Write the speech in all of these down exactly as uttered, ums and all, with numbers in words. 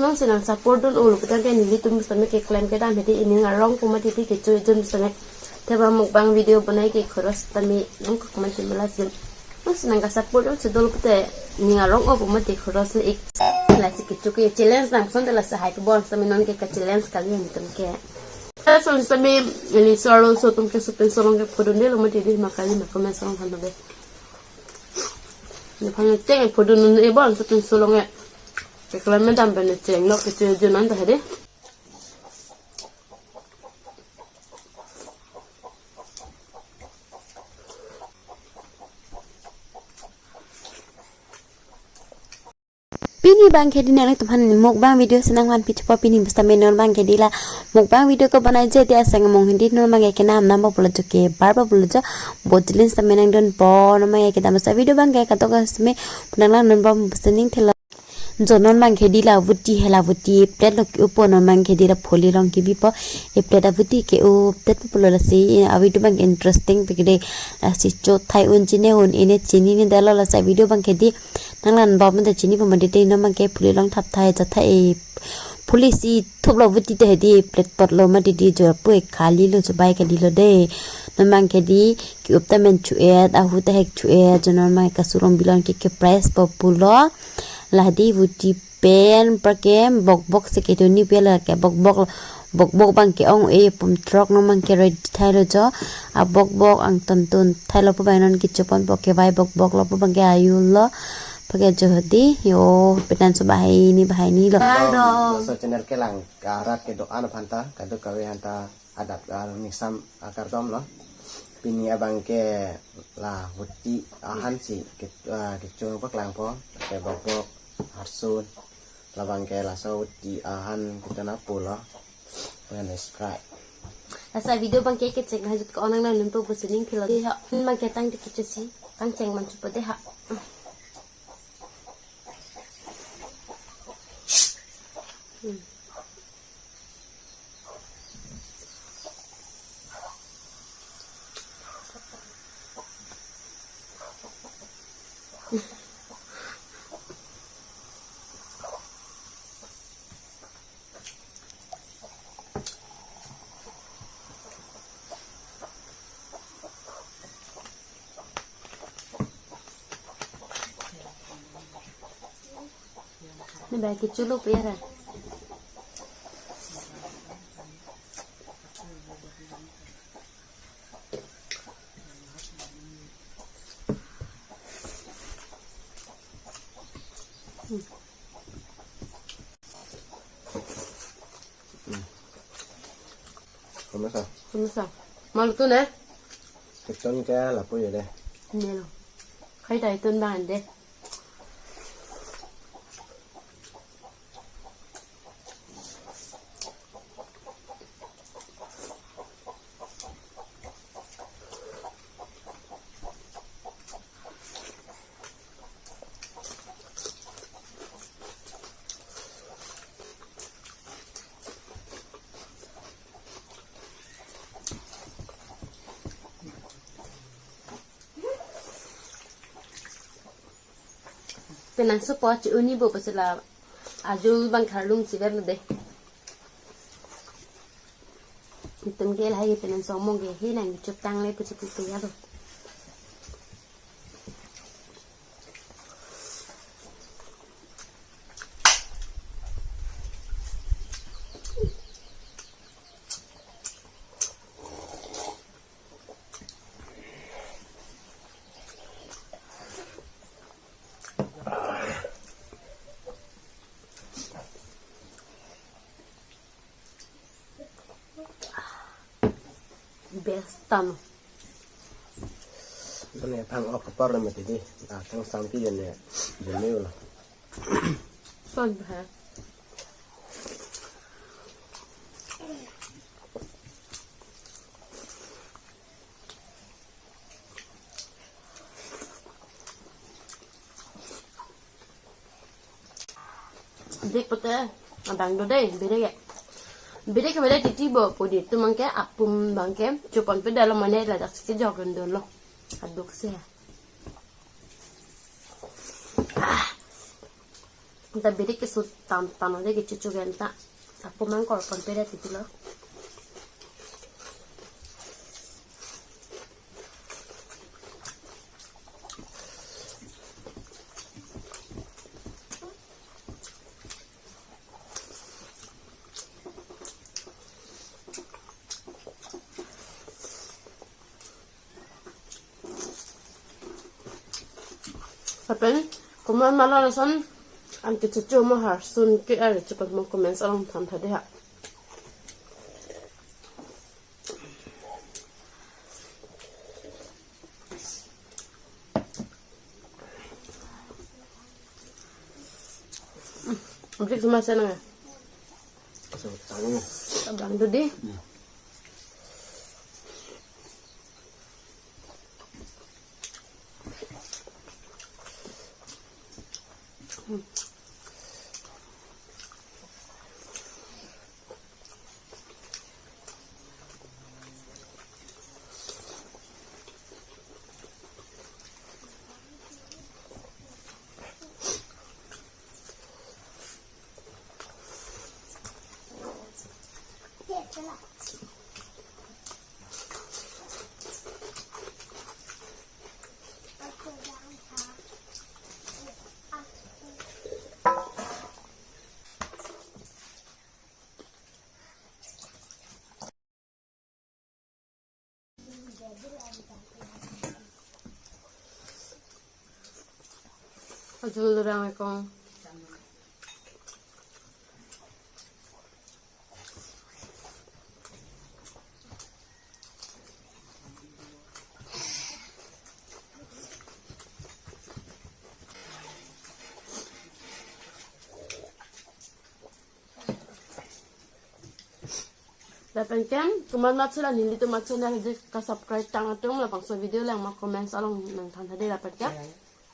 Nang si nang support dun ulu putar ke nelitum sitame keklem kedam hedi, ining arong pu mati di kecho jun sitame. Theba mukbang video bonai ke khoros tame nang kok man si mala sim. Nang si nang ka support dun si dolo pute ining arong o pu mati khoros le ik. Lasi kecho ke challenge nang son de, lasi hai pu bon sitame non ke ka challenge kali nelitum ke. Son sitame ili solo so tum ke supin solong ke pudun de lo mati di makali ma comment solong han be. Nephan cheng pudun nun e bon supin solong e. Keklem kedam pen cheng lo kecho jun an ta hedi. Pini abang ke di nangtum aphan mukbang video si nangvanpi thupo. Pini pusitame non abang ke di la mukbang video kebonai je dia sang mong hedi, non abang ke kenam nam bo pulo jo, kebar bo pulo jo, bojilin sitame nangdunpo. Non abang ke kedam sa video abang ke kadokave sitame pu nanglang non bom sining thelo. Jo non abang ke di la vuti hela vuti plate lo ke-opo, non abang ke di la phuli along kebipo, e plate avuti ke-o plate pulo, lasi a video abang ke interesting pik de. Lasi chothai un chini un ine chinine detlo, lasi a video abang ke di nanglang bom de chini pu mati di, non abang ke phuli along thapthai chothai e phuli si thuplo vuti te hedi plate potlo mati di, jo pu e khali lo, chobai kali lo de. Non abang ke di ke-up ta men chu-et, ahu ta hek chu-et, jo non abang ke kasulong bilon ke ke price po pulo. La hedi vuti pen prakem bokbok si kedo ni pia la ke bokbok, bokbok abang ke ong e pum throk, non abang ke ready thailo jo. A bokbok angton tun thailo pu abang non kecho ponpo, kevai bokbok lo pu abang ke ayul lo. Pake jo hedi yo penan so bahai ni bahai ni lo. Laso channel kelang karat kedo-an aphan ta, kadokave aphan ta adap arni sam akardom lo. Pini abang ke la vuti ahan si ke, ah, kecho paklangpo, ke bokbok, harsun. Labang ke laso vuti ahan kita na pulo. Pen Sprite. Lasi a video abang ke kecheng hajut ko nang nang nunpo pusi ning thelo de ha. Abang ke tang di kecho si tang cheng man thupo de ha. Hmm. Ni ba kecho lo pu ya ra. Kemesa. Kemesa. Malu tu ne? Kitchen ke lapu ya de. Ne lo. Khai dai tun ban de. Penang support chi uni bo pachela ajul bang kharlung chiver de. Itum ke lahai ke penang somong ke he nang chup tang le puchi puchi ya do. Best tam. Mane thang ok kapar le mati di. Ah, thang sampi le ne. Jene ulo. Son bha. Dek pote abang do dei, bere ke. Bere ke bere titi bo pudi tu abang ke apum abang ke chupon pe dalo mane la dak si jok dun lo. Aduk se. Ah. Ta birik keso tam tam ade kecho cho ke anta. Apo mang kor pon pera titilo. Lapen komat ma lo lason an kecho cho mo, harsun ke ar chepakmong, comments along than tha dei ha. Amrik suma senang ya? Abang dudi. Ajul rang ekong. Lapen ke komat ma chula nelitum a-channel dei ka-subscribe tang atum, labangso video lang ma comments along nang than tha dei lapen ke.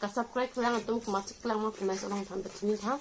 Ka-subscribe lang atum komat chik lang ma comments along than pachini tha.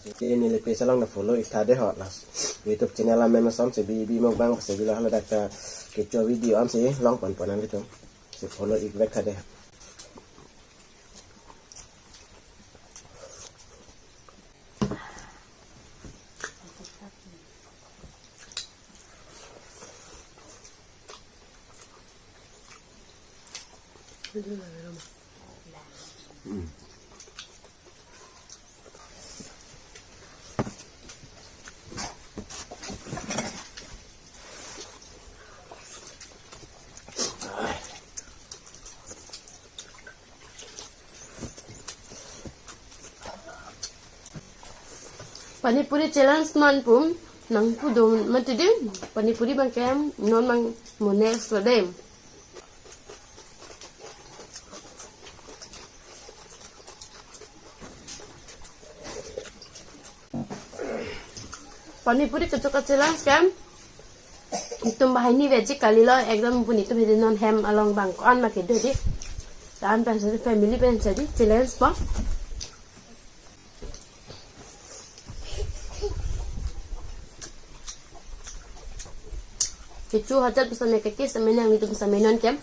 Lasi neli page along nang follow ik tha dei ho, lasi YouTube channel amen Mason Sebi Bi Mukbang, Sebi lo haladak ta kecho video ansi long pon pon nanglitum. Si follow ik vek tha dei. Pani puri challenge man pu nangpu do mati dei, pani puri abang ke non abang mo next lo dei. Pani puri kecho ka-challenge ke itum banghini veggie kali lo, ekdom pu netum hedi non hem along abang ko-an ma kedo dei. Tan pen sadi family pen sadi challenge po. Kecho hajat pusitame ke ke sitame nanglitum sitame non ke.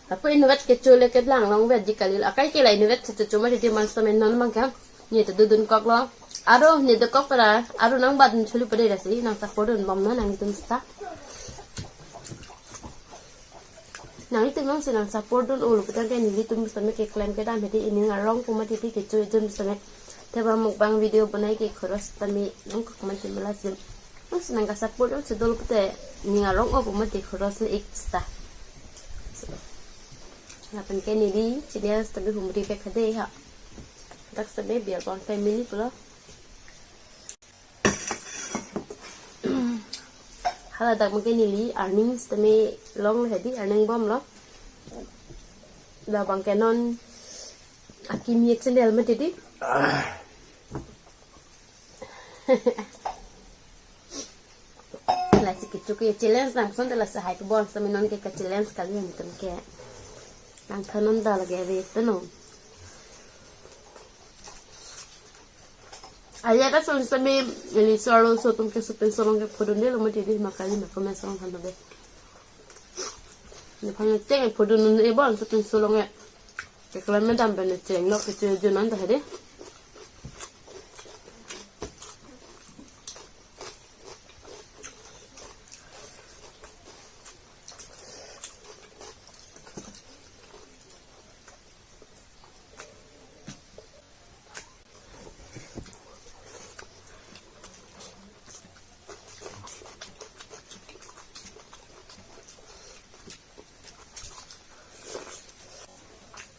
Apo inutvet kecho le ke lang long veggie kali lo. Akai ke la inutvet kecho ma titi man sitame non abang ke. Ne ta dodun kok lo. Aro ne dokok para, aro nang bat chuli pade lasi nang support dun bom na nanglitum sita. Nanglitum nang si nang support dun olo puta ke nelitum sitame keklem kedam hedi ining arong pu mati ti kecho ejun sitame. Theba mukbang video banai ke khoros sitame nang kok mati mala sim. Nang si nang ka-support dun si dolo puta ining arong o pu mati khoros le ik sita. Lapen ke neli chini sitame humri pek hade ha. Dak sitame biar bang family pulo. Haladak abang ke neli earning sitame long hedi earning bom lo. Labang ke non Akimi channel mati di. Lasi kecho ke challenge nangkosonte, lasi hai kebon sami non ke ka challenge kali yang tem ke. Nangthan non ta lagi ave te no. Aya ta son sami eli solo so tum ke supin solong ke photo delo mati di, makali ma comment song than be. Nephan cheng photo nun e bon supin solong e. Ke klam me dam pen cheng nok ke che junon ta hede.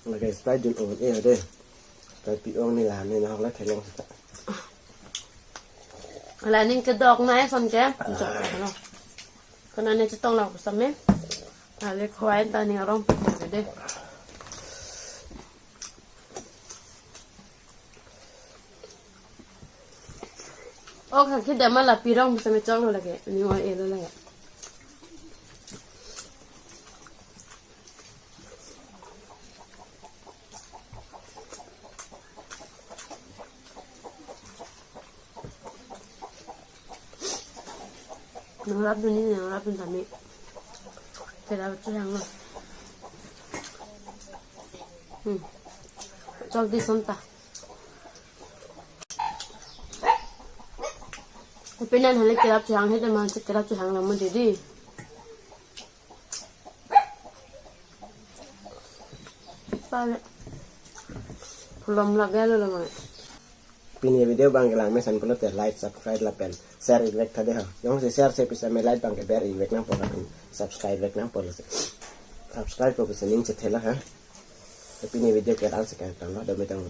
Lake Sprite dun un-e de. Sprite pi-ong ne la ne nahok la thelong seta. La ning kedok na eson ke. Jok na. Kona ne chetong la kusam me. Ale khwai ta ning arong pe de. O kaki dama la pirong bisa me chong lo lake. Ni o e lo lake. Nangrap dun ni, nangrap dun tame. Kerap chehang lo. Hmm. Chok di son ta. Tapi nan hale kerap chehang he, teman si kerap chehang namun jadi. Pale. Pulom lab ya lo lo. Pini video abang ke lang mesan pulote like, subscribe lapen share ivek tha de ho. Jongsi share se pisa me like abang ke ber ivek nangpo lapen subscribe vek nangpo lo se. Subscribe ko pisa ning chethe lo ha. Pini video ke lang se kan tang lo, dame tang.